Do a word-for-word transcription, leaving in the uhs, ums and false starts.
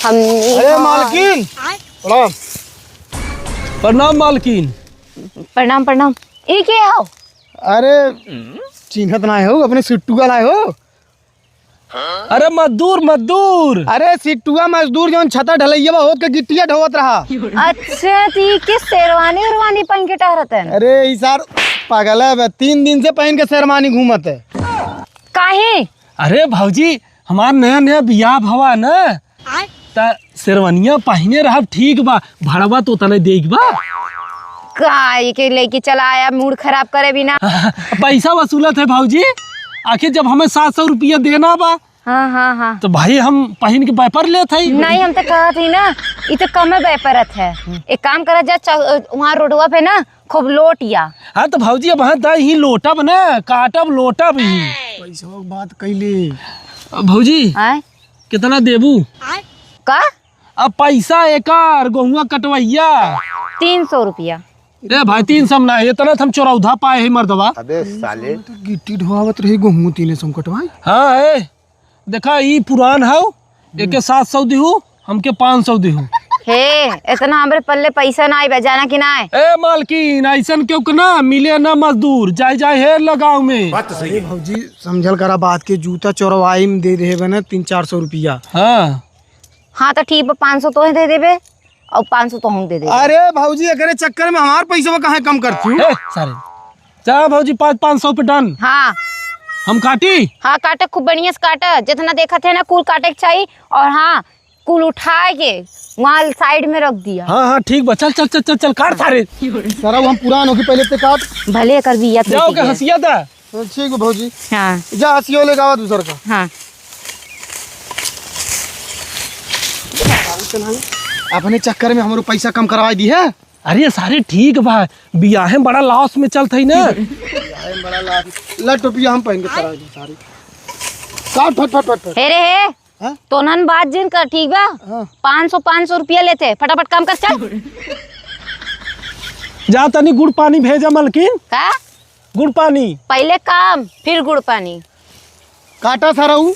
हमनी अरे हो। मालकिन, प्रणाम। प्रणाम मालकिन। प्रणाम, प्रणाम। ई के हो? अरे, चिन्हत नाहीं हो, अपने सिट्टुआ नाहीं हो? अरे मजदूर, मजदूर। अरे सिट्टुआ मजदूर, जौन छता ढलैया बा, होत के गिट्टिया ढोवत रहा। अच्छा, त ई के शेरवानी उरवानी पहिन के टहरत है? अरे ई सार पागल है बे, तीन दिन से पहिन के शेरवानी घूमत है। काहे? अरे भौजी, हमार नया नया बियाह भवा न, आय? त शेरवनिया पहिने रहब ठीक बा, भड़वा तो तने देख बा। का एके लेके चला आया, मूड खराब करे बिना। पैसा वसूलत है भौजी, आखिर जब हमें सात सौ रुपया देना बा, हाँ, हाँ, हाँ। तो भाई हम पहिन के व्यापार लेत हई। नहीं, हम तो कहत ही ना, ई तो कमे व्यापारत है। एक काम करा जा, चौ-, वहाँ रोडवा पे ना खूब लोट या। हाँ तो भौजी अब हाँ दा ही लोटब ना, काटब लोटब ही। पैसा के बात कैली। अब भौजी, आय? कितना देबू? का? अब पैसा एकर गोहुआ कटवैया। तीन सौ रुपया। ए भाई, तीन सौ ना, इतना त हम चोरौधा पाए है मर्दवा। अबे साले। तो गिट्टी ढोआवत रही, गोहुआ तीन सौ कटवाई। हाँ, ए, देखा, ई पुरान हौ, एके सात सौ दिहू, हमके पाँच सौ दिहू। हे, इतना हमरे पल्ले पैसा ना आइबा, जाना कि ना? ए मालकिन, ऐसन क्यों के ना मिले ना मजदूर, जाए जाए हेर लगाव में। बात तो सही है। भौजी, समझल करा बात के, जूता चोरवाई में दे दे बने तीन चार सौ रुपया। हाँ। हाँ, तो ठीक बा, पाँच सौ तोहे दे देबे और पाँच सौ तोहूँ दे देबे। अरे भौजी, एकरे चक्कर में हमार पैसवा काहे कम करती हूँ? ए, सारे। जा भौजी, पाँच, पाँच सौ पे done। हाँ। हम काटी? हाँ, काटे, खूब बढ़िया से काटे। जितना देखत है ना, कुल काटे के चाहिए। और हाँ, कुल उठा के वहाँ side में रख दिया। हाँ, हाँ, ठीक बा। चल, चल, चल, चल, चल, काट सारे। सरऊ, हम पुरान होके पहले ते काट। भले कर बिया जाओ के हंसिया दा। हाँ, ठीक बा भौजी। हाँ। जा हंसियो लेके आवा दूसर का। हाँ। अपने चक्कर में हमरो पैसा कम करवा दी है। अरे सारे ठीक बा, बियाहे में बड़ा loss में चलत हई ना। बियाहे में बड़ा loss। ला टोपिया हम पहन के चला दी सारे। काट फट फट फट फट। हे रे हे, हाँ? तोनन बात जिन कर, ठीक बा? हाँ। पाँच सौ, पाँच सौ रुपया लेते, फटाफट काम कर, चल। जा तनी गुड़ पानी भेजा मलकिन। का? गुड़ पानी। पहले काम, फिर गुड़ पानी। काटा सरऊ।